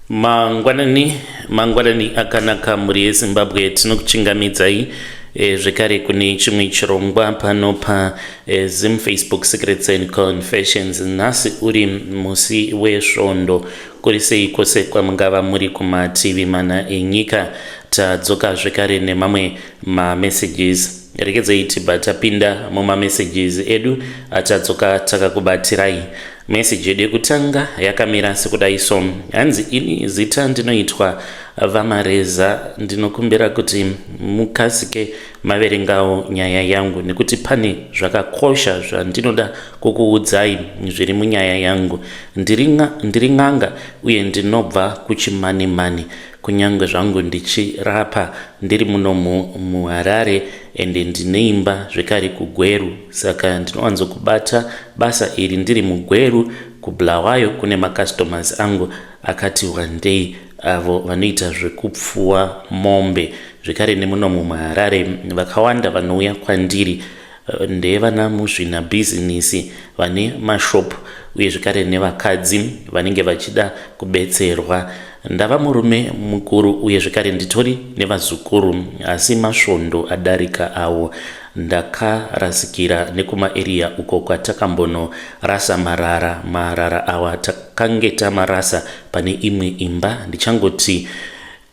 Mangwanani, mangwanani akanaka mhuri yeZimbabwe, tinokuchingamidzai zvekare kune chimwe chirongwa pano pa Zim Facebook Secrets and Confessions. Nhasi uri musi weSvondo, kuri sei kwose kwamungava muri kumativi mana enyika. Tadzoka zvekare nemamwe mamessages. Rekedzai tibva tapinda mumamessages edu atadzoka takakubatirai. Message yedu yekutanga yakamira sekudai so. Hanzi ini zita ndinoitwa VaMareza, ndinokumbira kuti mukasike maverengawo nyaya yangu nekuti pane zvakakosha zvandinoda kukuudzai zviri munyaya yangu. Ndiri n'anga uye ndinobva kuChimanimani. Kunyangwe zvangu ndichirapa ndiri muno muHarare ende ndine imba zvekare kuGweru saka ndinowanzokubata basa iri ndiri muGweru kuBulawayo kune macustomers angu akati wandei avo vanoita zvekupfuwa mombe zvekare nemunomu muHarare vakawanda vanouya kwandiri ndevana muzvina bhizinisi vane mashop uye zvekare nevakadzi vanenge vachida kubetserwa. Ndava murume mukuru uye zvekare nditori nevazukuru asi masvondo adarika awo ndakarasikira nekumaeriya uko kwatakambonorasa marara. Marara awa takange tamarasa pane imwe imba ndichangoti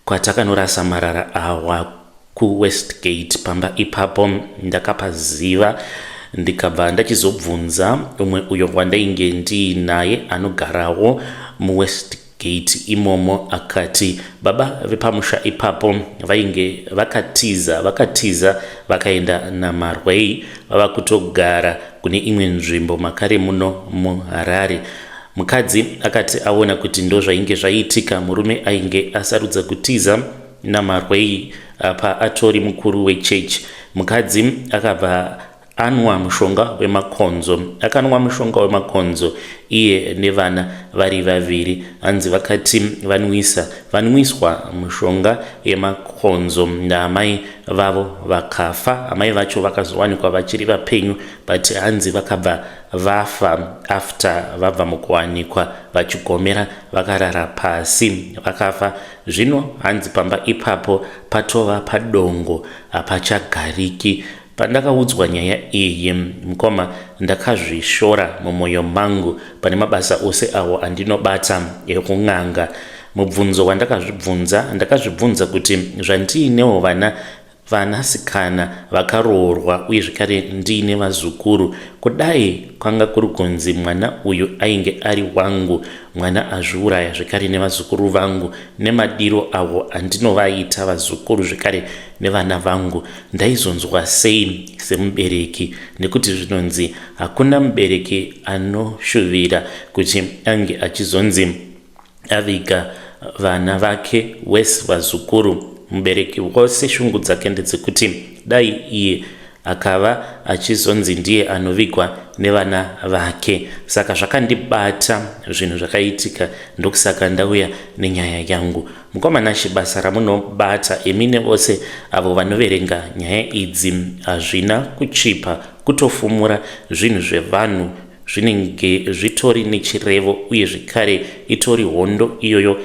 Kwatakanorasa marara awa kuWestgate pamba ipapo ndakapaziva ndikabva ndachizobvunza umwe uyo wandainge ndiinaye anogarawo muWestgate imomo akati baba vepamusha ipapo vainge vakatiza vakatiza vakaenda naMarwei vava kutogara kune imwe nzvimbo makare muno muHarare. Mukadzi akati aona kuti ndozvainge zvaiitika, murume ainge asarudza kutiza naMarwei apa atori mukuru wechechi. Mukadzi akabva anwa mushonga wemakonzo. Akanwa mushonga wemakonzo iye nevana vari vaviri. Hanzi vakati vanwisa vanwiswa mushonga yemakonzo naamai vavo vakafa. Amai vacho vakazowanikwa vachiri vapenyu but hanzi vakabva Vafa after vabva mukuwanikwa vachigomera vakarara pasi vakafa zvino hanzi pamba ipapo patova padongo hapachagariki. Pandakaudzwa nyaya iyi mukoma ndakazvishora mumoyo mangu pane mabasa ose awo andinobata ekun'anga. Mubvunzo wandakazvibvunza ndakazvibvunza kuti zvandiinewo vana Vanasikana vakaroorwa uye zvekare ndiine vazukuru. Kudai kwanga kuri kunzi mwana uyu ainge ari wangu, mwana azviuraya zvekare nevazukuru vangu nemadiro awo andinovaita vazukuru zvekare nevana vangu, ndaizonzwa sei semubereki nekuti zvinonzi hakuna mubereki anoshuvira kuti ange achizonzi Aviga vana vake worse vazukuru. Mubereki wose shungu dzake ndedzekuti dai iye akava achizonzi ndiye anovigwa nevana vake. Saka zvakandibata zvinhu zvakaitika ndokusaka ndauya nenyaya yangu. Mukoma Nashe basa ramunobata imi nevose avo vanoverenga nyaya idzi hazvina kuchipa kutofumura zvinhu zvevanhu Zvinenge zvitori nechirevo uye zvekare itori hondo iyoyo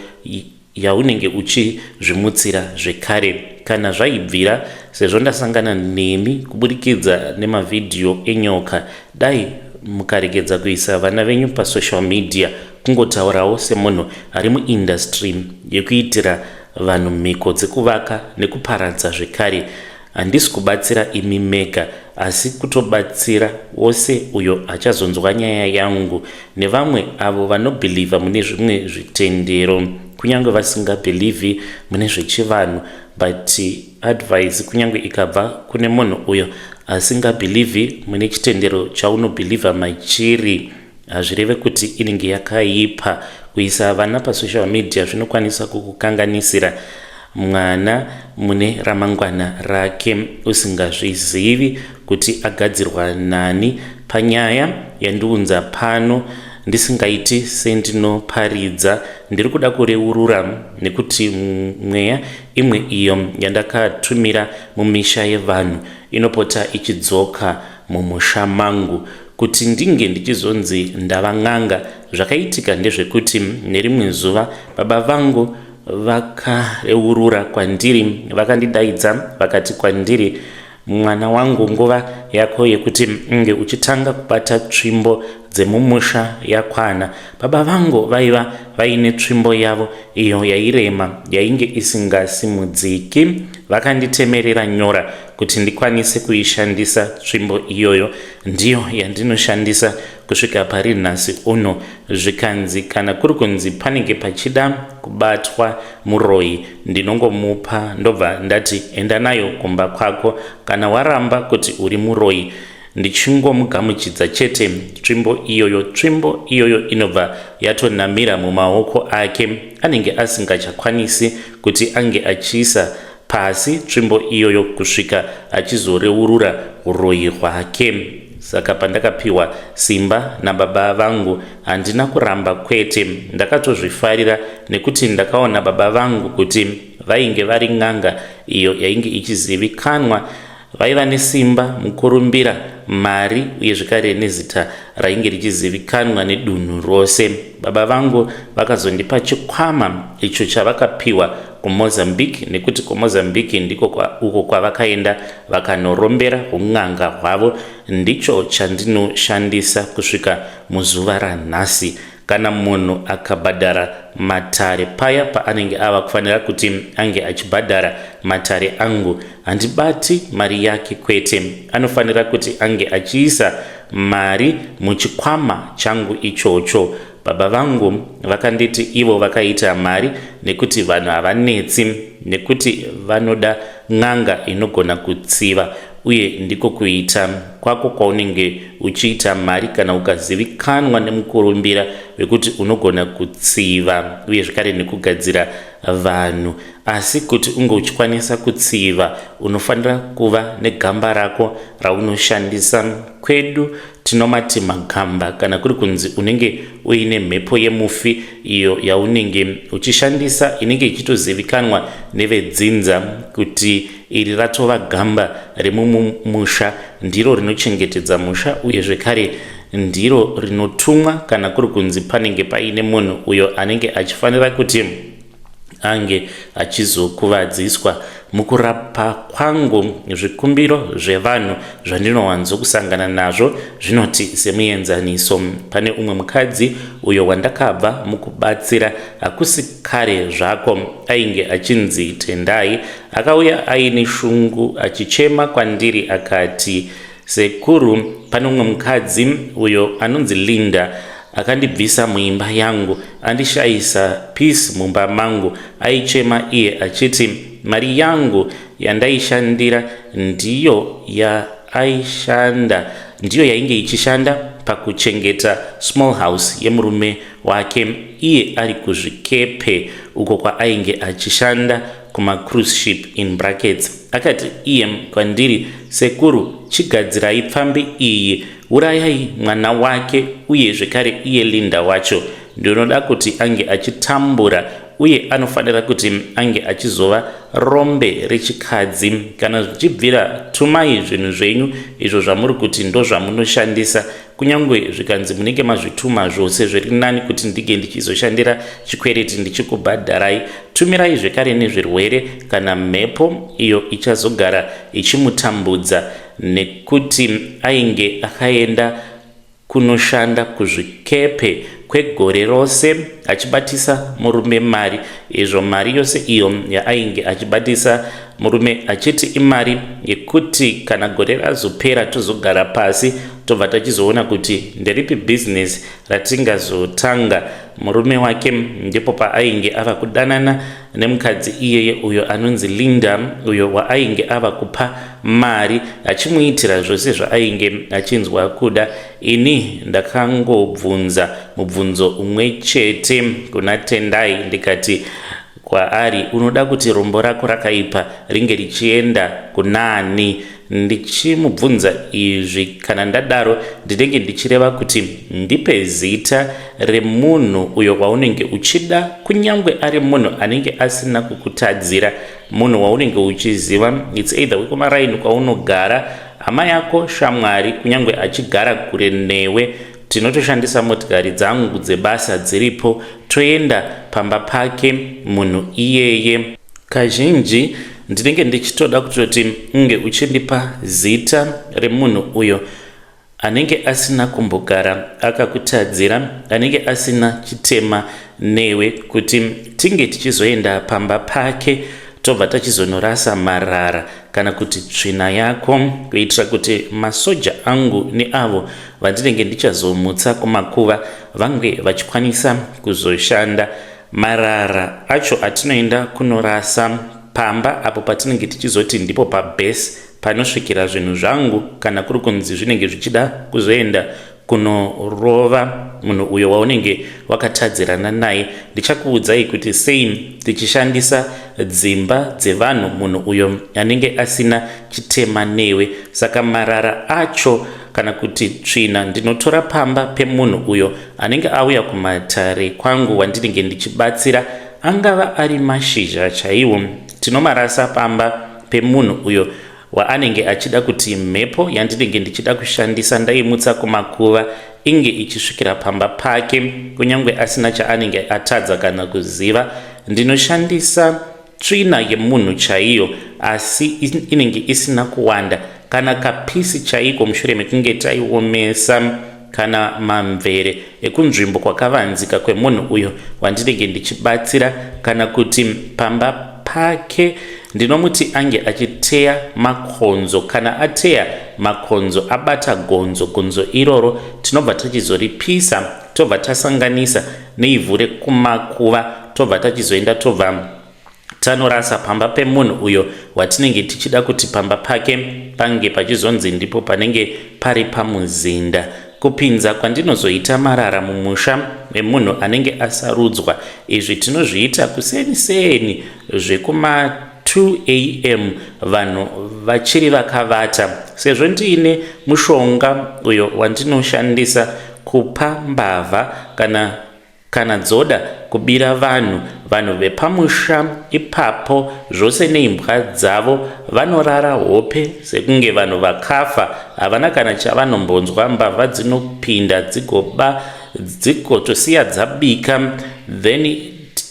yaunenge uchizvimutsira zvekare. Kana zvaibvira, sezvo ndasangana nemi kuburikidza nemavhidhiyo enyoka, dai mukaregedza kuisa vana venyu pasocial media, kungotaurawo semunhu ari muindustry yekuitira vanhu mhiko dzekuvaka nekuparadza zvekare. Handisi kubatsira imi mega asi kutobatsira wose uyo achazonzwa nyaya yangu nevamwe avo vanobhilivha mune zvimwe zvitendero kunyange vasingabhilivhi mune zvechivanhu but advice kunyange ikabva kune munhu uyo asingabhilivhi mune chitendero chaunobhilivha machiri Hazvireve kuti inenge yakaipa. Kuisa vana pasocial media zvinokwanisa kukukanganisira mwana mune ramangwana rake usingazvizivi kuti agadzirwa nani. Panyaya yandiunza pano ndisingaiti sendinoparidza, ndiri kuda kureurura nekuti mweya imwe iyo yandakatumira mumisha yevanhu inopota ichidzoka mumusha mangu. Kuti ndinge ndichizonzi ndava n'anga, zvakaitika ndezvekuti nerimwe zuva baba vangu vakareurura kwandiri, vakandidaidza vakati kwandiri, Mwana wangu, nguva yako yekuti unge uchitanga kubata tsvimbo dzemumusha yakwana. Baba vangu vaiva vaine tsvimbo yavo iyo yairema yainge isingasimudziki. Vakanditemerera nyora kuti ndikwanise kuishandisa tsvimbo iyoyo. Ndiyo yandinoshandisa kusvika pari nhasi uno. Zvikanzi kana kuri kunzi panenge pachida kubatwa muroyi ndinongomupa ndobva ndati enda nayo kumba kwako kana waramba kuti uri muroyi ndichingomugamuchidza chete tsvimbo iyoyo tsvimbo iyoyo inobva yatonamira mumaoko ake anenge asingachakwanisi kuti ange achiisa pasi tsvimbo iyoyo kusvika achizoreurura uroyi hwake. Saka pandakapiwa simba nababa vangu handina kuramba kwete, ndakatozvifarira nekuti ndakaona baba vangu kuti vainge vari n'anga iyo yainge ichizivikanwa. Vaiva nesimba, mukurumbira, mari uye zvekare nezita rainge richizivikanwa nedunhu rose. Baba vangu vakazondipa chikwama icho chavakapiwa kuMozambique nekuti kuMozambique ndiko kwa, uko kwavakaenda vakanorombera un'anga hwavo. Ndicho chandinoshandisa kusvika muzuva ranhasi. Kana munhu akabhadhara matare paya paanenge ava kufanira kuti ange achibhadhara matare angu, handibati mari yake kwete. Anofanira kuti ange achiisa mari muchikwama changu ichocho. Baba vangu vakanditi ivo vakaita mari nekuti vanhu havanetsi nekuti vanoda n'anga inogona kutsiva uye ndiko kuita kwako kwaunenge uchiita mari kana ukazivikanwa nemukurumbira wekuti unogona kutsiva uye zvekare nekugadzira vanhu. Asi kuti unge uchikwanisa kutsiva unofanira kuva negamba rako raunoshandisa. Kwedu tinomati magamba kana kuri kunzi unenge uine mhepo yemufi iyo yaunenge uchishandisa inenge ichitozivikanwa nevedzinza kuti iri ratova gamba remumusha, ndiro rinochengetedza musha uye zvekare ndiro rinotumwa kana kuri kunzi panenge paine munhu uyo anenge achifanira kuti ange achizokuvadziswa. Mukurapa kwangu, zvikumbiro zvevanhu zvandinowanzokusangana nazvo zvinoti semuenzaniso, pane umwe mukadzi uyo wandakabva mukubatsira hakusi kare zvako, ainge achinzi Tendai, akauya aine shungu achichema kwandiri akati, Sekuru, pane umwe mukadzi uyo anonzi Linda akandibvisa muimba yangu andishaisa peace mumba mangu. Aichema iye achiti mari yangu yandaishandira ndiyo yaaishanda ndiyo yainge ichishanda pakuchengeta small house yemurume wake iye ari kuzvikepe uko kwaainge achishanda kumacruise ship in brackets. Akati iye kwandiri, Sekuru, chigadzirai pfambi iyi, urayai mwana wake uye zvekare iye Linda wacho. Ndinoda kuti ange achitambura uye anofanira kuti ange achizova rombe rechikadzi. Kana zvichibvira tumai zvinhu zvenyu izvo zvamuri kuti ndozvamunoshandisa Kunyangwe zvikanzi munenge mazvituma zvose zviri nani kuti ndinge ndichizoshandira chikwereti ndichikubhadharai. Tumirai zvekare nezvirwere kana mhepo iyo ichazogara ichimutambudza nekuti ainge akaenda kunoshanda kuzvikepe kwegore rose achibatisa murume mari izvo mari yose iyo yaainge achibatisa Murume achiti imari yekuti kana gore razopera tozogara pasi tobva tachizoona kuti nderipi business ratingazotanga. Murume wake ndipo paainge ava kudanana nemukadzi iyeye uyo anonzi Linda uyo waainge ava kupa mari achimuitira zvose zvaainge achinzwa kuda. Ini ndakangobvunza mubvunzo umwe chete kuna Tendai ndikati Kwaari, Unoda kuti rombo rako rakaipa ringe richienda kunaani? Ndichimubvunza izvi, kana ndadaro ndinenge ndichireva kuti ndipe zita remunhu uyo waunenge uchida, kunyangwe ari munhu anenge asina kukutadzira, munhu waunenge uchiziva, it's either wekumaraini kwaunogara. Hama yako, shamwari, kunyange achigara kure newe, tinotoshandisa motikari dzangu dzebasa dziripo toenda pamba pake munhu iyeye. Kazhinji ndinenge ndichitoda kutoti unge uchindipa zita remunhu uyo anenge asina kumbogara akakutadzira, anenge asina chitema newe, kuti tinge tichizoenda pamba pake tobva tachizonorasa marara kana kuti tsvina yako, kuitira kuti masoja angu neavo vandinenge ndichazomutsa kumakuva vange vachikwanisa kuzoshanda. Marara acho atinoenda kunorasa pamba apo patinenge tichizoti ndipo pabase panosvikira zvinhu zvangu, kana kuri kunzi zvinenge zvichida kuzoenda kunorova munhu uyo waunenge wakatadzirana naye. Ndichakuudzai kuti sei tichishandisa dzimba dzevanhu munhu uyo anenge asina chitema newe. Saka marara acho kana kuti tsvina ndinotora pamba pemunhu uyo anenge auya kumatare kwangu wandinenge ndichibatsira, angava ari mashizha chaiwo, tinomarasa pamba pemunhu uyo waanenge achida kuti mhepo yandinenge ndichida kushandisa ndaimutsa kumakuva inge ichisvikira pamba pake, kunyange asina chaanenge atadza kana kuziva. Ndinoshandisa tsvina yemunhu chaiyo, asi inenge isina kuwanda, kana kapisi chaiko mushure mekunge taiomesa, kana mamvere ekunzvimbo kwakavanzika kwemunhu uyo wandinenge ndichibatsira, kana kuti pamba pake ndinomuti ange achiteya makonzo. Kana ateya makonzo abata gonzo, gonzo iroro tinobva tachizoripisa, tobva tasanganisa neivhu rekumakuva, tobva tachizoenda tobva tanorasa pamba pemunhu uyo watinenge tichida kuti pamba pake pange pachizonzi ndipo panenge pari pamuzinda. Kupinza kwandinozoita marara mumusha memunhu anenge asarudzwa, izvi tinozviita kuseni-seni zvekuma 2 am vanhu vachiri vakavata, sezvo ndiine mushonga uyo wandinoshandisa kupa mbavha kana Kana dzoda kubira vanhu, vanhu vepamusha ipapo zvose neimbwa dzavo vanorara hope sekunge vanhu vakafa, havana kana chavanombonzwa. Mbavha dzinopinda dzigoba dzigotosiya dzabika, then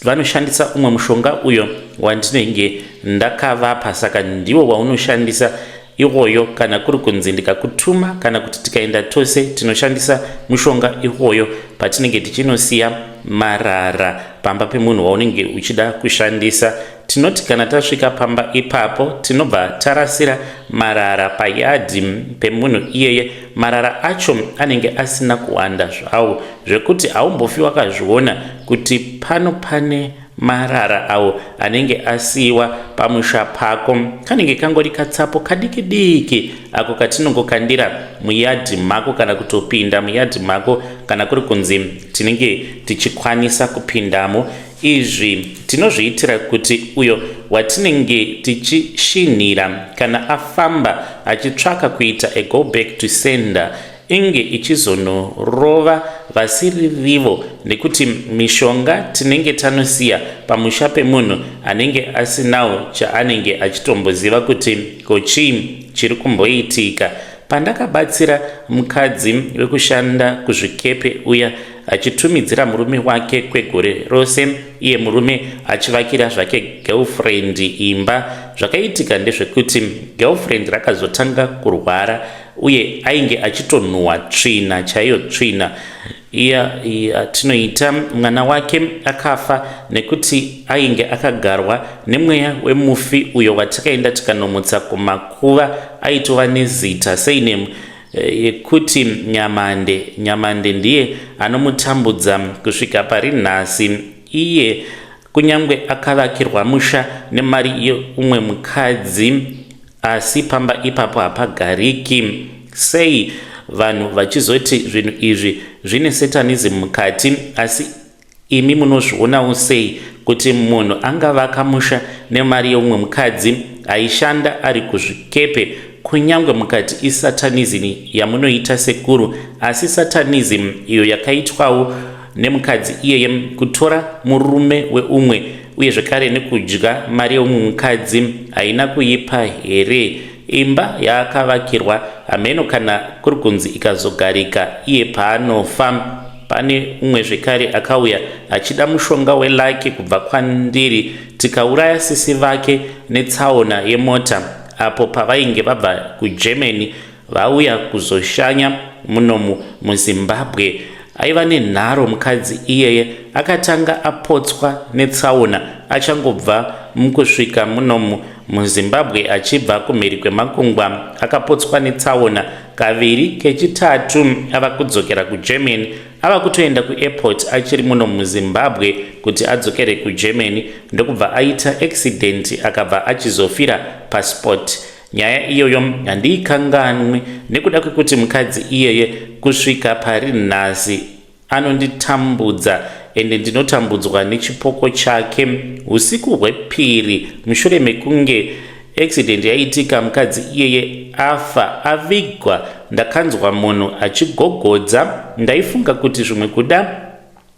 vanoshandisa umwe mushonga uyo wandinenge ndakavapa. Saka ndiwo waunoshandisa iwoyo kana kuri kunzi ndikakutuma kana kuti tikaenda tose tinoshandisa mushonga iwoyo patinenge tichinosiya marara pamba pemunhu waunenge uchida kushandisa. Tinoti kana tasvika pamba ipapo tinobva tarasira marara payadhi pemunhu iyeye. Marara acho anenge asina kuwanda zvawo zvekuti haumbofi wakazviona kuti pano pane Marara awo anenge asiiwa pamusha pako kanenge kangori katsapo kadiki diki ako katinongokandira muyadhi mako kana kutopinda muyadhi mako kana kuri kunzi tinenge tichikwanisa kupindamo. Izvi tinozviitira kuti uyo watinenge tichishinhira kana afamba achitsvaka kuita a go back to sender inge ichizonorova vasiri rivo nekuti mishonga tinenge tanosiya pamusha pemunhu anenge asinawo chaanenge achitomboziva kuti ko chii chiri kumboitika. Pandakabatsira mukadzi wekushanda kuzvikepe uya achitumidzira murume wake kwegore rose iye murume achivakira zvake girlfriend imba, zvakaitika ndezvekuti girlfriend rakazotanga kurwara uye ainge achitonhuhwa tsvina chaiyo, tsvina iya yatinoita. Mwana wake akafa nekuti ainge akagarwa nemweya wemufi uyo watakaenda tikanomutsa kumakuva. Aitova nezita surname yekuti Nyamande. Nyamande ndiye anomutambudza kusvika pari nhasi. Iye kunyangwe akavakirwa musha nemari yeumwe mukadzi, Asi pamba ipapo hapagariki. Sei vanhu vachizoti zvinhu izvi zvine satanism mukati asi imi munozvionawo sei kuti munhu angavaka musha nemari yeumwe mukadzi aishanda ari kuzvikepe? Kunyangwe mukati isatanism yamunoita sekuru, asi satanism iyo yakaitwawo nemukadzi iyeye kutora murume weumwe uye zvekare nekudya mari yeumwe mukadzi haina kuipa here? Imba yaakavakirwa hameno kana kuri kunzi ikazogarika iye paanofa. Pane umwe zvekare akauya achida mushonga welaki kubva kwandiri tikauraya sisi vake netsaona yemota apo pavainge vabva kuGermany vauya kuzoshanya munomu muZimbabwe. Aiva nenharo mukadzi iyeye akatanga apotswa netsaona achangobva mukusvika munomu muZimbabwe achibva kumhiri kwemakungwa. Akapotswa netsaona kaviri kechitatu ava kudzokera kuGermany ava kutoenda kuairport achiri muno muZimbabwe kuti adzokere kuGermany ndokubva aita accident akabva achizofira paspot. Nyaya iyoyo handiikanganwi nekuda kwekuti mukadzi iyeye kusvika pari nhasi anonditambudza ende ndinotambudzwa nechipoko chake. Usiku hwepiri mushure mekunge accident yaitika mukadzi iyeye afa avigwa ndakanzwa munhu achigogodza ndaifunga kuti zvimwe kuda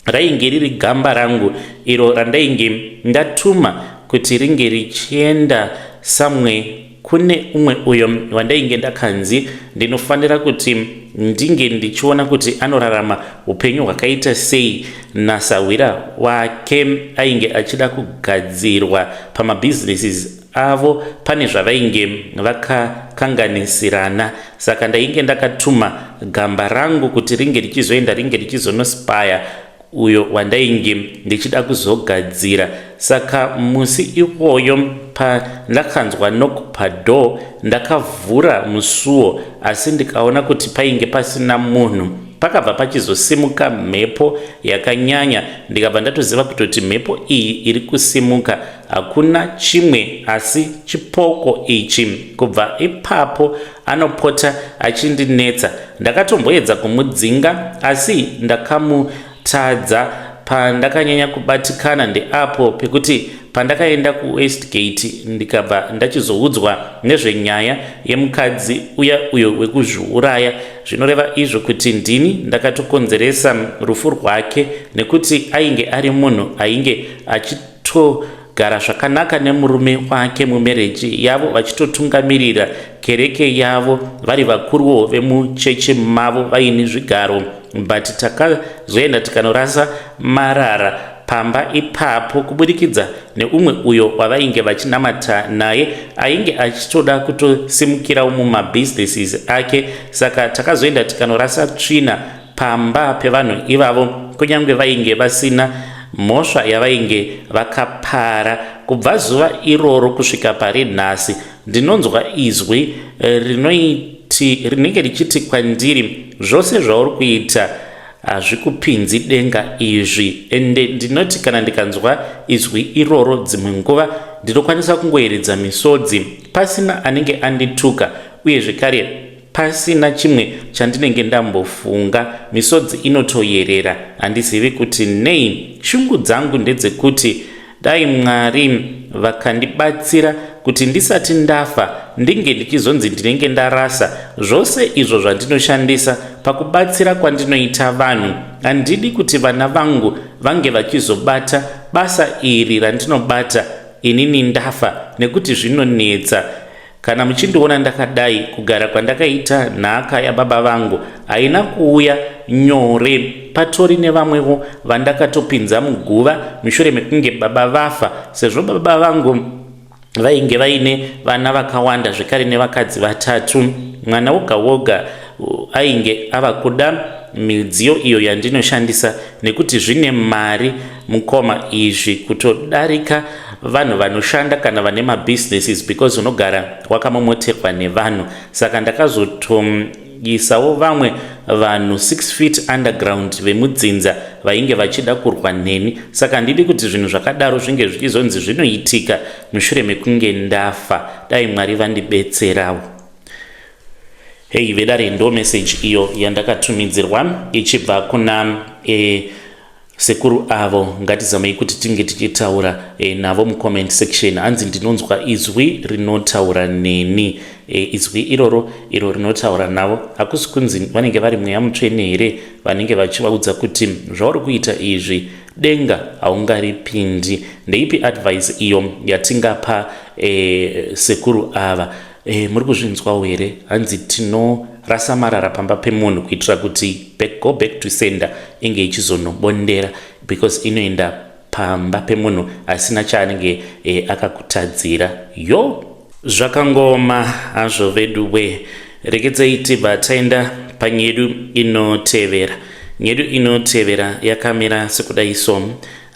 Rainge riri gamba rangu iro randainge ndatuma kuti ringe richienda somewhere kune umwe uyo wandainge ndakanzi ndinofanira kuti ndinge ndichiona kuti anorarama upenyu hwakaita sei nasahwira wake ainge achida kugadzirwa pamabusinesses avo pane zvavainge vakakanganisirana saka ndainge ndakatuma gamba rangu kuti ringe richizoenda ringe richizonospaya uyo wandainge ndichida kuzogadzira saka musi iwoyo pandakanzwa knock padoor ndakavhura musuwo asi ndikaona kuti painge pasina munhu pakabva pachizosimuka mhepo yakanyanya ndikabva ndatoziva kutoti mhepo iyi iri kusimuka Hakuna chimwe asi chipoko ichi. Kubva ipapo anopota achindinetsa. Ndakatomboedza kumudzinga asi ndakamutadza. Pandakanyanya kubatikana ndeapo pekuti pandakaenda kuWestgate ndikabva ndachizoudzwa nezvenyaya yemukadzi uya uyo wekuzviuraya. Zvinoreva izvo kuti ndini ndakatokonzeresa rufu rwake nekuti ainge ari munhu ainge achi Togara zvakanaka nemurume wake mumereji yavo vachitotungamirira kereke yavo vari vakuruwo vemuchechi mavo vaine zvigaro but takazoenda tikanorasa marara pamba ipapo kuburikidza neumwe uyo wavainge vachinamata naye ainge achitoda kutosimukirawo mumabusinesses ake saka takazoenda tikanorasa tsvina pamba pevanhu ivavo kunyange vainge vasina mhosva yavainge vakapara. Kubva zuva iroro kusvika pari nhasi ndinonzwa izwi eh, rinoiti rinenge richiti kwandiri zvose zvauri kuita hazvikupinzi denga izvi ende ndinoti kana ndikanzwa izwi iroro dzimwe nguva ndinokwanisa kungoeredza misodzi pasina anenge andituka uye zvekare Pasina chimwe chandinenge ndambofunga, misodzi inotoyerera. Handizivi kuti nei. Shungu dzangu ndedzekuti dai Mwari vakandibatsira kuti ndisati ndafa ndinge ndichizonzi ndinenge ndarasa zvose izvo zvandinoshandisa pakubatsira kwandinoita vanhu. Handidi kuti vana vangu vange vachizobata basa iri randinobata inini ndafa nekuti zvinonetsa. Kana muchindiona ndakadai, kugara kwandakaita nhaka yababa vangu haina kuuya nyore. Patori nevamwewo vandakatopinza muguva mushure mekunge baba vafa sezvo baba vangu vainge vaine vana vakawanda zvekare nevakadzi vatatu. Mwana woga woga ainge ava kuda midziyo iyo yandinoshandisa nekuti zvine mari mukoma izvi kutodarika vanhu vanoshanda kana vane mabusinesses because unogara wakamomoterwa nevanhu saka ndakazotoisawo vamwe vanhu 6 feet underground vemudzinza vainge vachida kurwa neni saka handidi kuti zvinhu zvakadaro zvinge zvichizonzi zvinoitika mushure mekunge ndafa dai mwari vandibetserawo Hey vedare ndo message iyo yandakatumidzirwa ichibva kuna eh, sekuru avo ngatizamei kuti tinge tichitaura eh, navo mucomment section hanzi ndinonzwa izwi rinotaura neni eh, izwi iroro iro rinotaura navo hakusi kunzi vanenge vari mweya mutsvene here vanenge vachivaudza kuti zvauri kuita izvi denga haungaripindi ndeipi advice iyo yatingapa eh, sekuru ava. E, muri kuzvinzwawo here? Hanzi tinorasa marara pamba pemunhu kuitira kuti back, go back to sender inge ichizonobondera because inoenda pamba pemunhu asina chaanenge e, akakutadzira. Yo, zvakangoma hazvo vedu we. Regedzai tibva taenda panyedu inotevera. Nyedu inotevera yakamira sekudai so.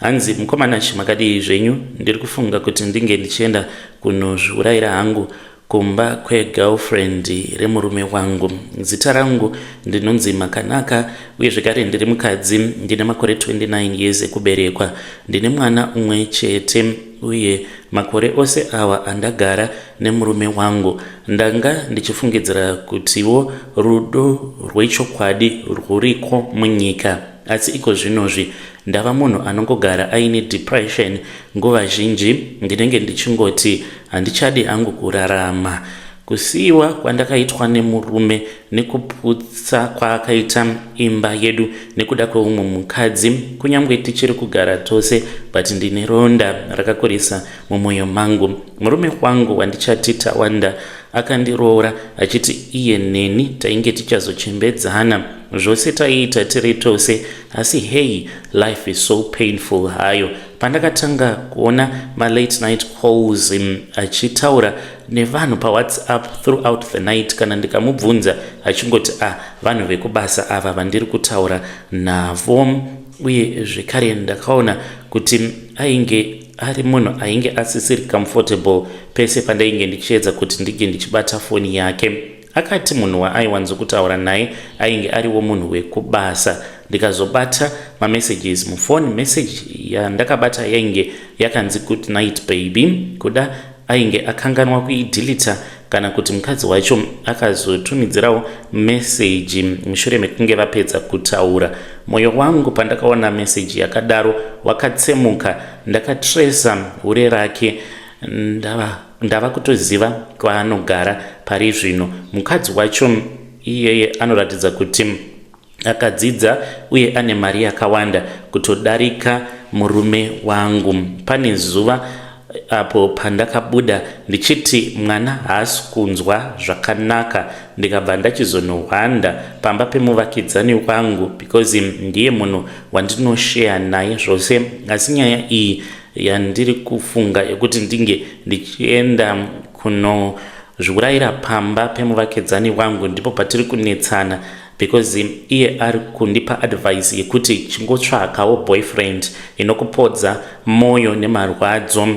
Hanzi, mukomana chimakadii zvenyu? Ndiri kufunga kuti ndinge ndichienda kunozviurayira hangu kumba kwegirlfriend remurume wangu. Zita rangu ndinonzi Makanaka, uye zvekare ndiri mukadzi, ndine makore 29 years ekuberekwa. Ndine mwana umwe chete, uye makore ose awa andagara nemurume wangu ndanga ndichifungidzira kutiwo rudo rwechokwadi rwuriko munyika, asi iko zvinozvi ndava munhu anongogara aine depression. Nguva zhinji ndinenge ndichingoti handichadi hangu kurarama. Kusiyiwa kwandakaitwa nemurume nekuputsa kwaakaita imba yedu nekuda kweumwe mukadzi, kunyange tichiri kugara tose, but ndine ronda rakakurisa mumwoyo mangu. Murume wangu wandichati Tawanda akandiroora achiti iye neni tainge tichazochembedzana, zvose taiita tiri tose, asi hey, life is so painful hayo. Pandakatanga kuona malate night calls achitaura nevanhu paWhatsApp throughout the night, kana ndikamubvunza achingoti, "Ah, vanhu vekubasa ava vandiri kutaura navo." Uye zvekare ndakaona kuti ainge ari munhu ainge asisiri comfortable pese pandainge ndichiedza kuti ndinge ndichibata foni yake. Akati munhu waaiwanzokutaura naye ainge ariwo munhu wekubasa. Ndikazobata mamessages mufoni, message yandakabata yainge yakanzi, "Good night baby." Kuda ainge akanganwa kuidhilita, kana kuti mukadzi wacho akazotumidzirawo meseji mushure mekunge vapedza kutaura. Mwoyo wangu pandakaona meseji yakadaro wakatsemuka. Ndakatresa hure rake, ndava, ndava kutoziva kwaanogara pari zvino. Mukadzi wacho iyeye anoratidza kuti akadzidza uye ane mari yakawanda kutodarika murume wangu. Pane zuva apo pandakabuda ndichiti mwana haasi kunzwa zvakanaka, ndikabva ndachizonohwanda pamba pemuvakidzani wangu because ndiye munhu wandinoshare naye zvose. Asi nyaya iyi yandiri kufunga yekuti ndinge ndichienda kunozviurayira pamba pemuvakidzani wangu, ndipo patiri kunetsana because iye ari kundipa advice yekuti chingotsvakawo boyfriend inokupodza mwoyo nemarwadzo,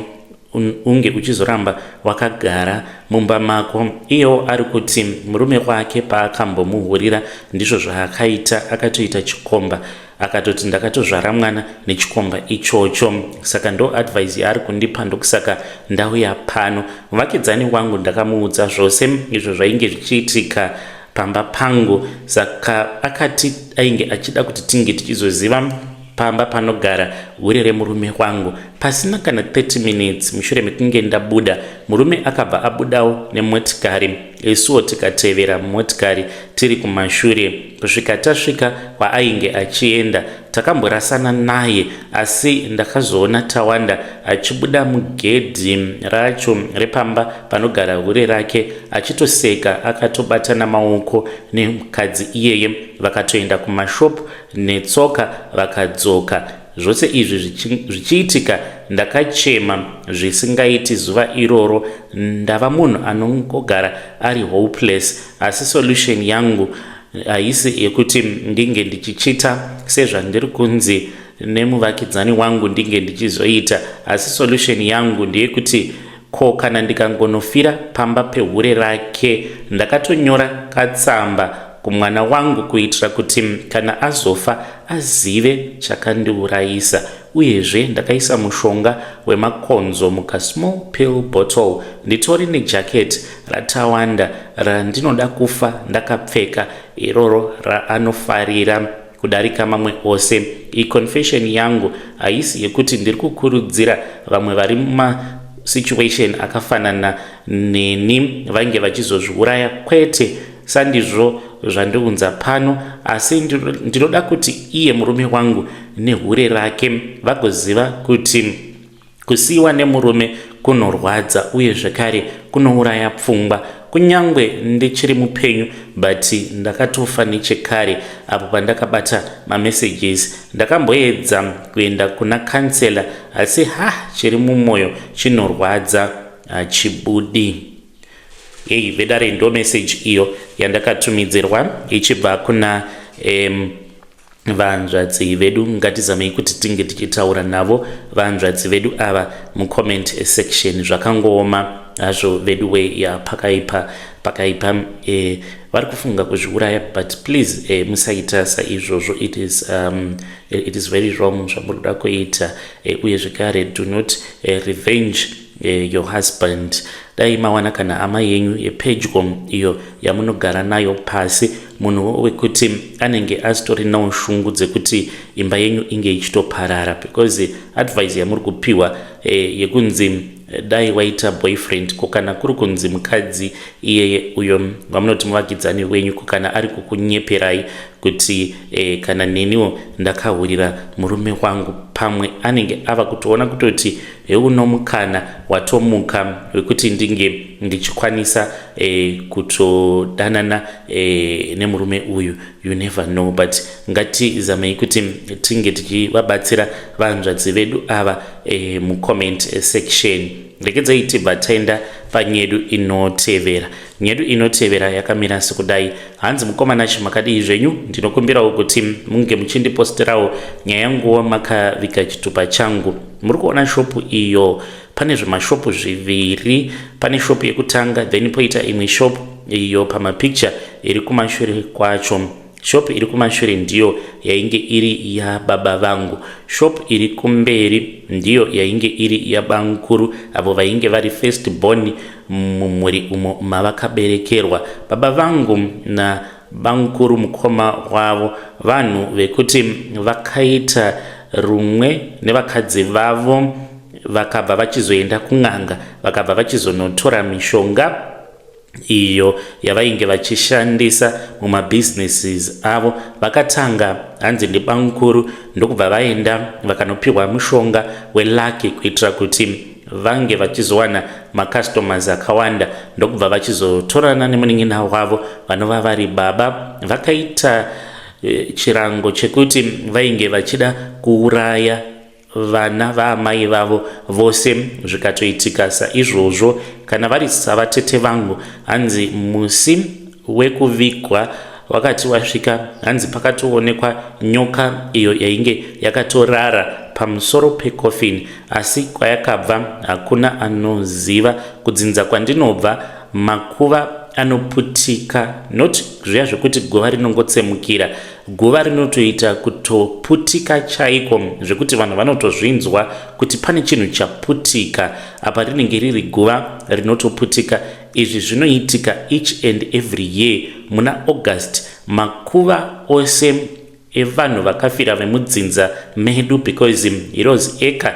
unge uchizoramba wakagara mumba mako. Iyewo ari kuti murume wake paakambomuhurira ndizvo zvaakaita, akatoita chikomba, akatoti ndakatozvara mwana nechikomba ichocho. Saka ndo advice yaari kundipa, ndokusaka ndauya pano. Muvakidzani wangu ndakamuudza zvose izvo zvainge zvichiitika pamba pangu, saka akati ainge achida kuti tinge tichizoziva pamba panogara hure remurume wangu. Pasina kana 30 minutes mushure mekunge ndabuda, murume akabva abudawo nemotikari, isuwo tikatevera motikari tiri kumashure kusvika tasvika kwaainge achienda. Takamborasana naye, asi ndakazoona Tawanda achibuda mugedhi racho repamba panogara hure rake achitoseka, akatobatana maoko nemukadzi iyeye. Vakatoenda kumashopu netsoka vakadzoka. Zvose izvi zvichiitika, ndakachema zvisingaiti zuva iroro. Ndava munhu anongogara ari hopeless, asi solution yangu haisi yekuti ndinge ndichichita sezvandiri kunzi nemuvakidzani wangu ndinge ndichizoita, asi solution yangu ndeyekuti ko kana ndikangonofira pamba pehure rake? Ndakatonyora katsamba kumwana wangu kuitira kuti kana azofa azive chakandiurayisa. Uyezve ndakaisa mushonga wemakonzo mukasmall pill bottle. Nditori nejaketi raTawanda randinoda kufa ndakapfeka, iroro raanofarira kudarika mamwe ose. Iconfession yangu haisi yekuti ndiri kukurudzira vamwe vari mumasituation akafanana neni vange vachizozviuraya, kwete, sandizvo zvandiunza pano, asi ndinoda kuti iye murume wangu nehure rake vagoziva kuti kusiyiwa nemurume kunorwadza uye zvekare kunouraya pfungwa. Kunyangwe ndichiri mupenyu but ndakatofa nechekare apo pandakabata mamessages. Ndakamboedza kuenda kuna councillor asi ha chiri mumwoyo chinorwadza hachibudi. Hey, vedare ndo message iyo yandakatumidzirwa ichibva kuna um, vanzvadzi vedu. Ngatizamei kuti tinge tichitaura navo vanzvadzi vedu ava mucomment section. Zvakangooma hazvo vedu we ya pakaipa pakaipa. E, vari kufunga kuzviuraya but please e, musaita saizvozvo. It is, it is very wrong zvamuri kuda kuita e, uye zvekare do not revenge your husband. Dai mawana kana hama yenyu yepedyo iyo yamunogara nayo pasi, munhu wekuti anenge asitorinawo shungu dzekuti imba yenyu inge ichitoparara, because advice yamuri kupiwa yekunzi dai waita boyfriend, ko kana kuri kunzi mukadzi iyeye uyo wamunoti muvakidzani wenyu, ko kana ari kukunyeperai kuti kana neniwo ndakahurira murume wangu? Pamwe anenge ava kutoona kutoti heuno mukana watomuka wekuti ndinge ndichikwanisa kutodanana nemurume uyu. You never know, but ngatizamei kuti tinge tichivabatsira vanzvadzi vedu ava mucomment section. Regedzai tibva taenda panyedu inotevera. Nyedu inotevera yakamira sekudai. Hanzi, "Mukoma Nashe, makadii zvenyu? Ndinokumbirawo kuti munge muchindiposterawo nyaya yanguwo makaviga chitupa changu. Muri kuona shopu iyo? Pane zvemashopu zviviri. Pane shopu yekutanga, then poita imwe shopu iyo pamapicture iri kumashure kwacho. Shopu iri kumashure ndiyo yainge iri yababa vangu. Shopu iri kumberi ndiyo yainge iri yabamukuru, avo vainge vari first born mumhuri umo mavakaberekerwa. Baba vangu nabamukuru mukoma wavo vanhu vekuti vakaita rumwe nevakadzi vavo, vakabva vachizoenda kun'anga, vakabva vachizonotora mishonga iyo yavainge vachishandisa mumabhizinesis avo. Vakatanga, hanzi ndibamukuru, ndokubva vaenda vakanopiwa mushonga welucky kuitira kuti vange vachizowana macustomers akawanda, ndokubva vachizotorana nemunin'ina wavo vanova vari baba. Vakaita chirango chekuti vainge vachida kuuraya vana vaamai vavo vose. Zvikatoitika saizvozvo. Kana vari savatete vangu, hanzi musi wekuvigwa wakati wasvika, hanzi pakatoonekwa nyoka iyo yainge yakatorara pamusoro pecoffin, asi kwayakabva hakuna anoziva. Kudzinza kwandinobva, makuva anoputika, not zviya zvekuti guva rinongotsemukira, guva rinotoita kutoputika chaiko zvekuti vanhu vanotozvinzwa kuti pane chinhu chaputika apa. Rinenge riri guva rinotoputika. Izvi zvinoitika each and every year muna August. Makuva ose evanhu vakafira vemudzinza medu, because Heroes Acre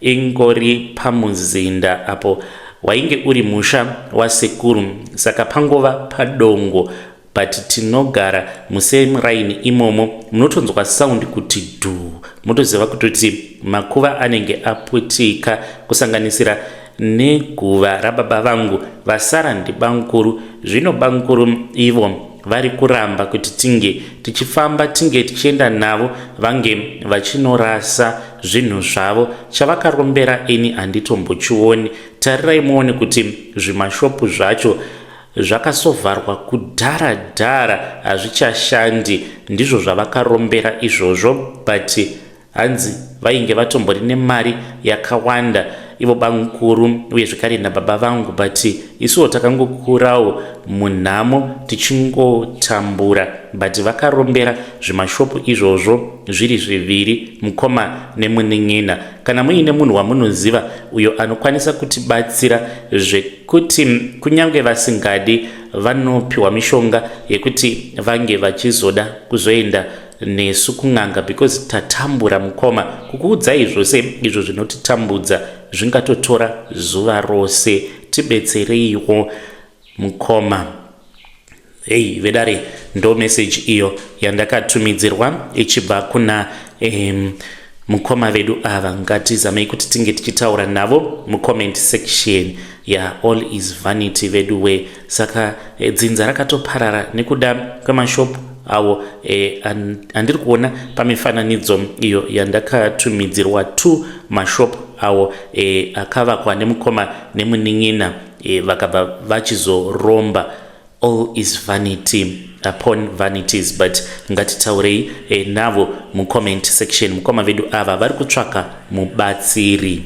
ingori pamuzinda apo wainge uri musha wasekuru, saka pangova padongo, but tinogara musame line imomo. Munotonzwa sound kuti dhu, mutoziva kutoti makuva anenge aputika, kusanganisira neguva rababa vangu. Vasara ndibamukuru. Zvino bamukuru ivo vari kuramba kuti tinge tichifamba, tinge tichienda navo vange vachinorasa zvinhu zvavo. Chavakarombera ini handitombochioni. Tarirai muone kuti zvimashopu zvacho zvakasovharwa kudhara dhara, hazvichashandi. Ndizvo zvavakarombera izvozvo." But hanzi vainge vatombori nemari yakawanda ivo bamukuru uye zvekare nababa vangu, but isuwo takangokurawo munhamo tichingotambura, but vakarombera zvimashopu izvozvo zviri zviviri, mukoma nemunin'ina. Kana muine munhu wamunoziva uyo anokwanisa kutibatsira zvekuti kunyange vasingadi, vanopiwa mishonga yekuti vange vachizoda kuzoenda nesu kun'anga, because tatambura mukoma. Kukuudzai zvose izvo zvinotitambudza zvingatotora zuva rose. Tibetsereiwo mukoma." Hei vedare, ndo message iyo yandakatumidzirwa ichibva kuna Mukoma vedu ava ngatizamei kuti tinge tichitaura navo mucomment section ya all is vanity vedu we. Saka eh, dzinza rakatoparara nekuda kwemashop awo eh, andiri kuona pamifananidzo iyo yandakatumidzirwa two mashop awo eh, akavakwa nemukoma nemunin'ina eh, vakabva vachizoromba. All is vanity upon vanities, but ngatitaurei eh, navo mucomment section. Mukoma vedu ava vari kutsvaka mubatsiri.